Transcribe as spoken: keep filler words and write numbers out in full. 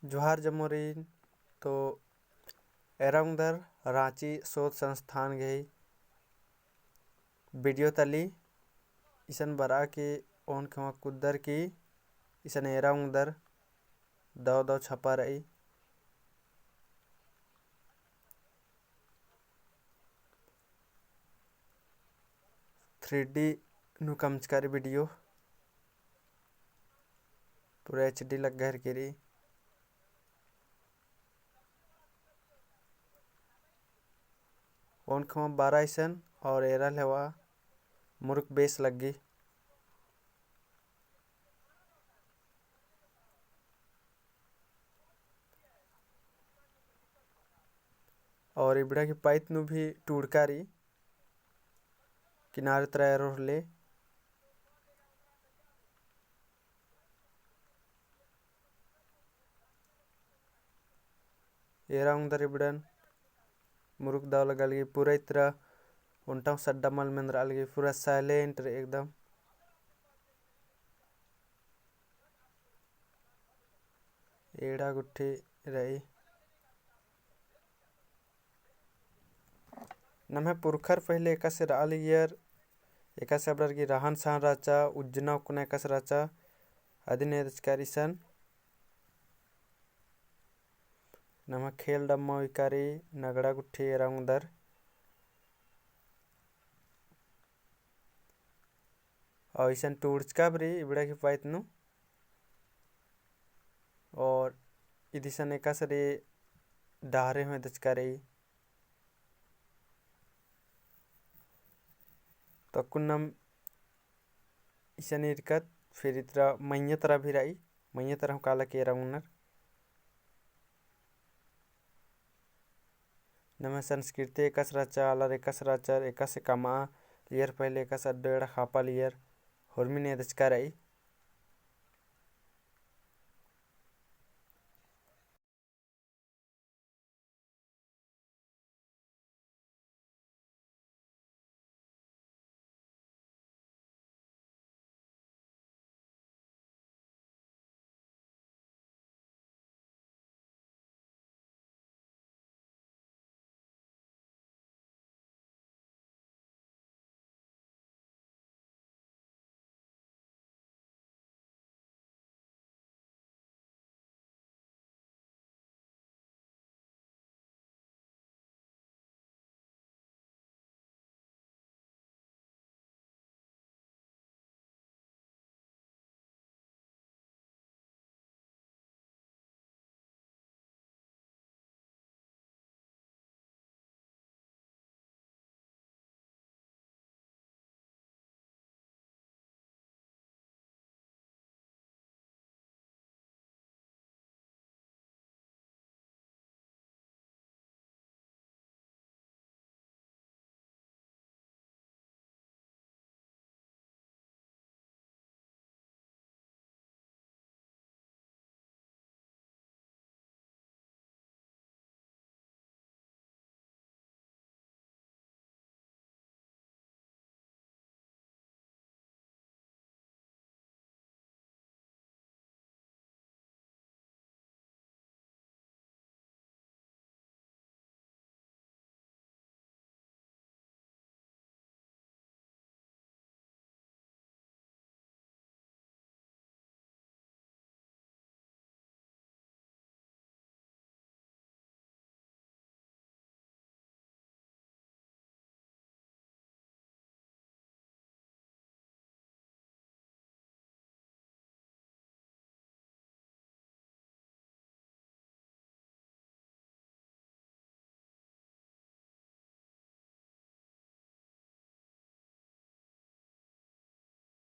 जोहार जम्मोरिन। तो एरा उंगदर राँची शोध संस्थान गही video तली इसन बरआ की ओन खेमा कुद्दर की इसन एरा उंगदर दव दव छपा रई। Three D नू कमचका रई video, पूरा HD लग्गा हेरकी रई। ओन खेमा बरआ इसन और एरा लेवा मुरुक बेस लग्गी। और इबड़ा की पाइत नू भी टूड़का रई, किनारे तरा एरोर ले। एरा उंगदर इबड़न मुरुक दव लग्गा लगी, पूरा इतरा ओन्टा हूँ सड्डा मल मेंदरआ लगी, पूरा silent रई एकदम। एड़ा गुट्ठी रई। नम्है पुरखर पहिले एकासे रआ लगियर, एकासे अबड़र की रहन सहन रहचा, उज्जना उक्कना एकासे रहचा, अदिन एदचका रई इसन। नम्है खेल डम्मा उइका रई नगड़ा गुट्ठी एरा उंगदर। और इसन टूड़चका भी रई इबड़ा की पाइत नू। और इदिसन एकासे रई डहरे हूँ एदचका रई। तो अक्कुन नम इसन इरकत फिर इतरा मइय्याँ तरा भी रई, मइय्याँ तरा हूँ काला की एरा उंगनर। नम्है संस्कृति एकासे रहचा, आलर एकासे रहचर, एकासे कमआ लगियर, पहिले एकासे अड्डो एड़ा खापा लगियर, होरमिन एदचका रई।